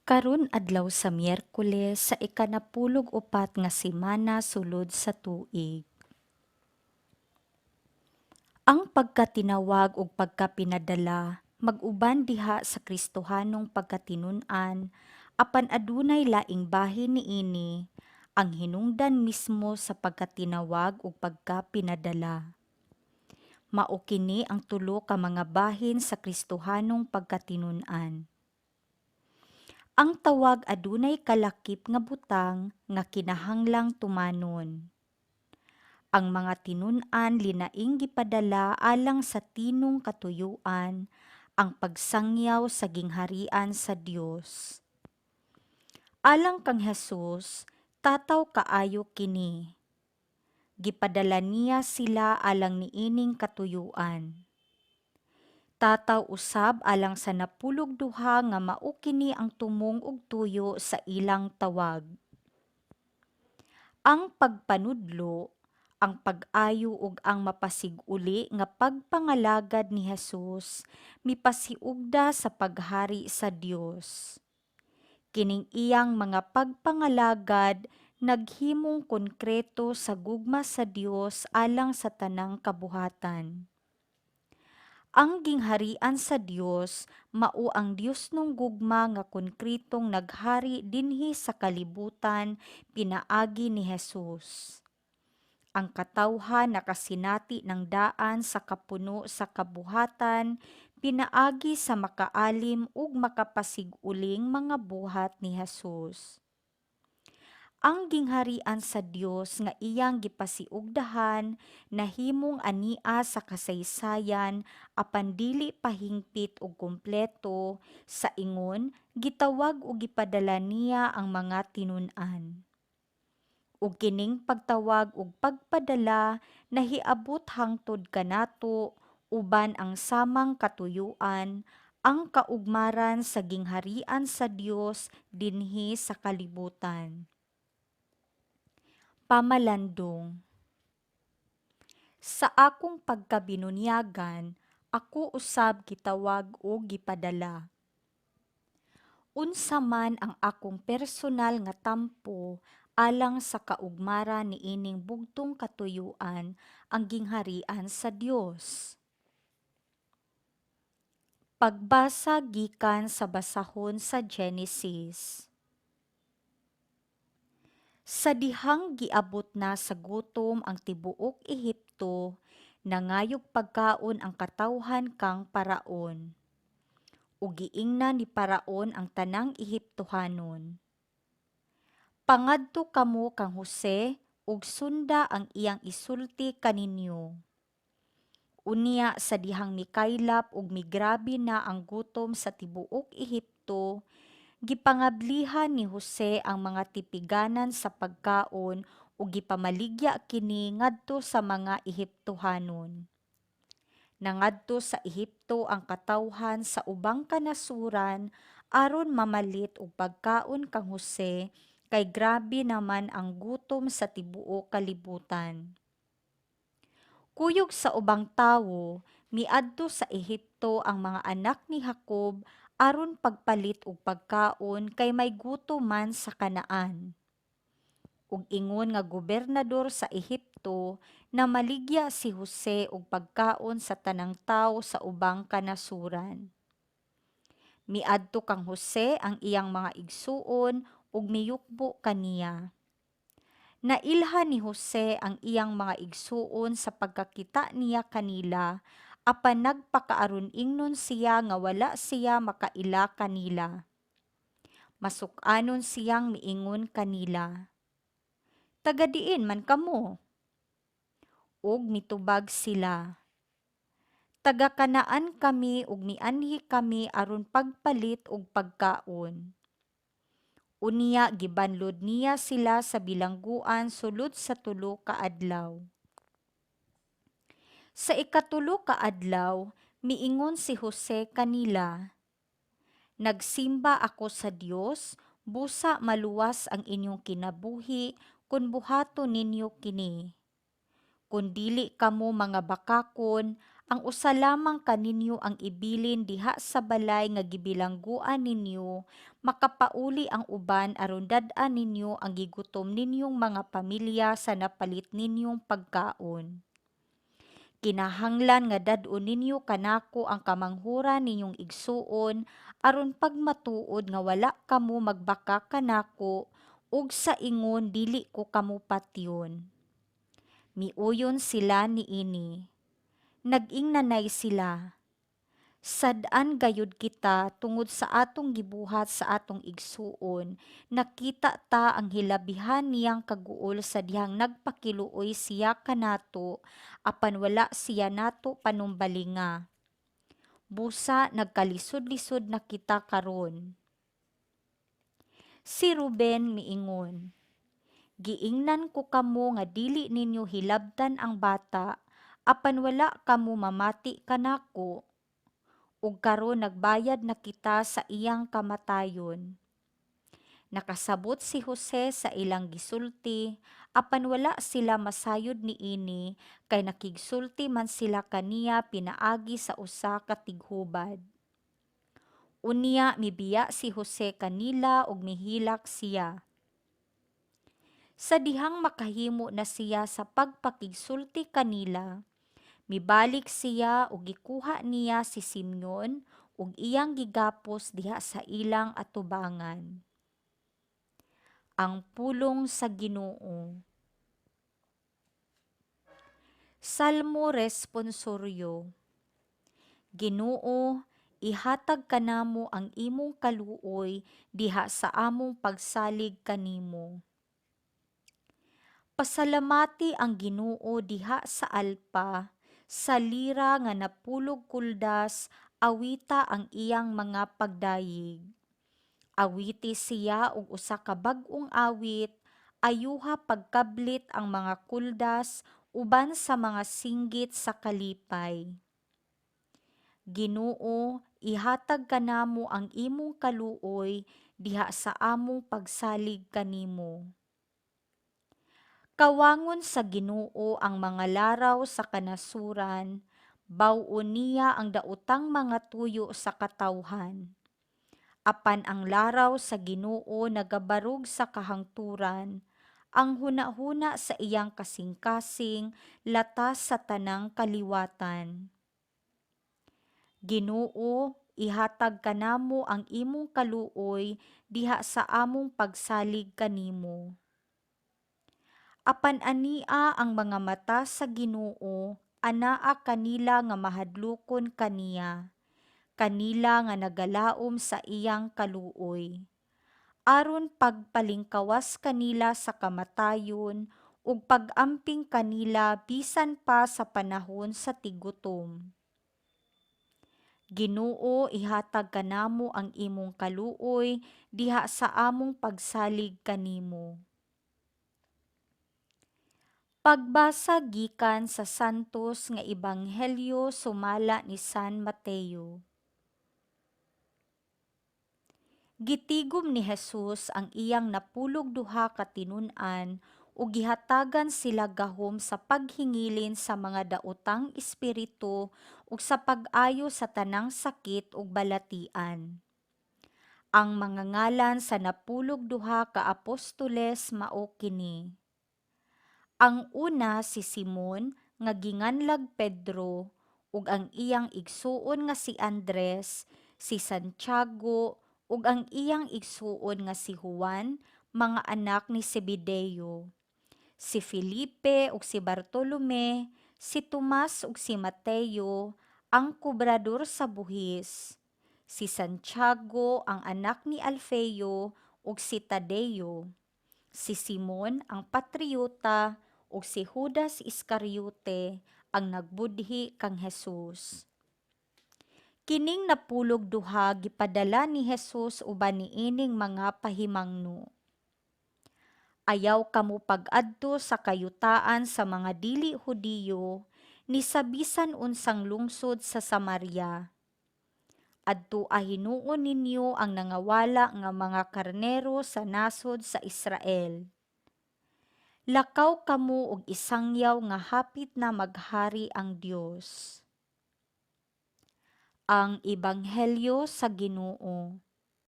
Karon adlaw sa Miyerkules sa ikanapulog upat nga semana sulod sa tuig. Ang pagkatinawag ug pagkapinadala mag-uban diha sa Kristohanong pagkatinun-an, apan adunay laing bahin niini, ang hinungdan mismo sa pagkatinawag ug pagkapinadala. Mao kini ang tulo ka mga bahin sa Kristohanong pagkatinun-an. Ang tawag adunay kalakip nga butang nga kinahanglang tumanon. Ang mga tinun-an linaing gipadala alang sa tinong katuyuan, ang pagsangyaw sa gingharian sa Dios. Alang kang Jesus, tataw kaayo kini. Gipadala niya sila alang niining katuyuan. Tataw usab alang sa 12 nga mao kini ang tumong ug tuyo sa ilang tawag. Ang pagpanudlo, ang pag-ayo ug ang mapasig-uli nga pagpangalagad ni Jesus mipasiugda sa paghari sa Dios. Kining iyang mga pagpangalagad naghimong konkreto sa gugma sa Dios alang sa tanang kabuhatan. Ang gingharian sa Dios mao ang Diosnong gugma nga konkretong naghari dinhi sa kalibutan pinaagi ni Jesus. Ang katawhan nakasinati ng daan sa kapuno sa kabuhatan pinaagi sa makaalim ug makapasig-uling mga buhat ni Jesus. Ang gingharian sa Dios nga iyang gipasiugdahan nahimong ania sa kasaysayan, apan dili pa hingpit ug kumpleto sa ingon gitawag ug gipadala niya ang mga tinun-an. Ug kining pagtawag ug pagpadala nahiabot hangtod kanato uban ang samang katuyuan, ang kaugmaran sa gingharian sa Dios dinhi sa kalibutan. Pamalandong. Sa akong pagkabinunyagan, ako usab gitawag ug gipadala. Unsa man ang akong personal nga tampo alang sa kaugmaran niining bugtong katuyuan, ang gingharian sa Dios? Pagbasa gikan sa basahon sa Genesis. Sa dihang giabot na sa gutom ang tibuok Ehipto, nangayog pagkaon ang katawhan kang Paraon. Ug giingnan ni Paraon ang tanang Ehiptohanon, "Pangadto kamo kang Jose ug sunda ang iyang isulti kaninyo." Unya sa dihang mikaylap ug migrabe na ang gutom sa tibuok Ehipto, gipangablihan ni Jose ang mga tipiganan sa pagkaon ug gipamaligya kini ngadto sa mga Ehiptohanon. Nangadto sa Ehipto ang katawhan sa ubang kanasuran aron mamalit og pagkaon kang Jose kay grabe naman ang gutom sa tibuok kalibutan. Kuyog sa ubang tawo, miadto sa Ehipto ang mga anak ni Jacob aron pagpalit og pagkaon kay may gutom man sa Canaan. Ug ingon nga gobernador sa Ehipto, namaligya si Jose og pagkaon sa tanang tawo sa ubang kanasuran. Miadto kang Jose ang iyang mga igsuon ug miyukbo kaniya. Nailhan ni Jose ang iyang mga igsuon sa pagkakita niya kanila, apan nagpakaaron-ingnon siya nga wala siya makaila kanila. Masuk-anon siyang miingon kanila, "Taga diin man kamo?" Ug mitubag sila, "Taga Canaan kami ug mianhi kami aron pagpalit og pagkaon." Unya gibanlod niya sila sa bilangguan sulod sa 3 ka adlaw. Sa ikatulo ka adlaw, miingon si Jose kanila, "Nagsimba ako sa Dios, busa maluwas ang inyong kinabuhi kun buhaton ninyo kini. Kun dili kamo mga bakakon, Ang usa lamang kaninyo ang ibilin diha sa balay nga gibilanggoan ninyo, makapauli ang uban aron dad-an ninyo ang gigutom ninyong mga pamilya sa napalit ninyong pagkaon. Kinahanglan nga dad-on ninyo kanako ang kamanghuran ninyong igsuon aron pagmatuod nga wala kamo magbaka kanako ug sa ingon dili ko kamo patyon." Miuyon sila niini. Nag-ingnanay sila, "Sad-an gayud kita tungod sa atong gibuhat sa atong igsuon. Nakita ta ang hilabihan niyang kaguol sa dihang nagpakiluoy siya kanato, apan wala siya nato panumbalinga. Busa nagkalisod-lisod na kita karon." Si Ruben miingon, "Giingnan ko kamo nga dili ninyo hilabtan ang bata, apan wala kamo mamati kanako, ug karon nagbayad na kita sa iyang kamatayon." Nakasabot si Jose sa ilang gisulti, apan wala sila masayod niini kay nakigsulti man sila kaniya pinaagi sa usa ka tighubad. Unya mibiya si Jose kanila ug mihilak siya. Sa dihang makahimo na siya sa pagpakigsulti kanila, mibalik siya ug gikuha niya si Simeon ug iyang gigapos diha sa ilang atubangan. Ang pulong sa Ginoo. Salmo Responsoryo. Ginoo, ihatag kanamo ang imong kaluoy diha sa among pagsalig kanimo. Pasalamati ang Ginoo diha sa alpa, sa lira nga napulog kuldas, awita ang iyang mga pagdayeg. Awiti siya og usa ka bag-ong awit, ayuha pagkablit ang mga kuldas uban sa mga singgit sa kalipay. Ginoo, ihatag kanamo ang imong kaluoy diha sa among pagsalig kanimo. Kawangon sa Ginoo ang mga laraw sa kanasuran, baw-on niya ang daotang mga tuyo sa katawhan. Apan ang laraw sa Ginoo nagabarog sa kahangturan, ang hunahuna sa iyang kasingkasing latas sa tanang kaliwatan. Ginoo, ihatag kanamo ang imong kaluoy diha sa among pagsalig kanimo. Apan ania ang mga mata sa Ginoo anaa kanila nga mahadlokon kaniya, kanila nga nagalaom sa iyang kaluoy, aron pagpalingkawas kanila sa kamatayon ug pag-amping kanila bisan pa sa panahon sa tiggutom. Ginoo, ihatag kanamo ang imong kaluoy diha sa among pagsalig kanimo. Pagbasa gikan sa Santos nga Ebanghelyo sumala ni San Mateo. Gitigom ni Jesus ang iyang napulog duha ka tinun-an ug gihatagan sila gahom sa paghingilin sa mga daotang espiritu ug sa pag-ayo sa tanang sakit ug balatian. Ang mga ngalan sa napulog duha ka apostoles mao kini: Ang una si Simon nga ginganlag Pedro ug ang iyang igsuon nga si Andres, si Santiago ug ang iyang igsuon nga si Juan, mga anak ni Zebedeo, si Felipe ug si Bartolome, si Tomas ug si Mateo, ang kobrador sa buhis, si Santiago ang anak ni Alfeo ug si Tadeo, si Simon ang patriota ug si Judas Iscariote ang nagbudhi kang Jesus. Kining napulog duha gipadala ni Jesus uban niining mga pahimangno: "Ayaw kamo pag-adto sa kayutaan sa mga dili Hudiyo ni sa bisan unsang lungsod sa Samaria. Adtoa hinuon ninyo ang nangawala nga mga karnero sa nasod sa Israel. Lakaw kamo og isangyaw nga hapit na maghari ang Dios." Ang Ebanghelyo sa Ginoo.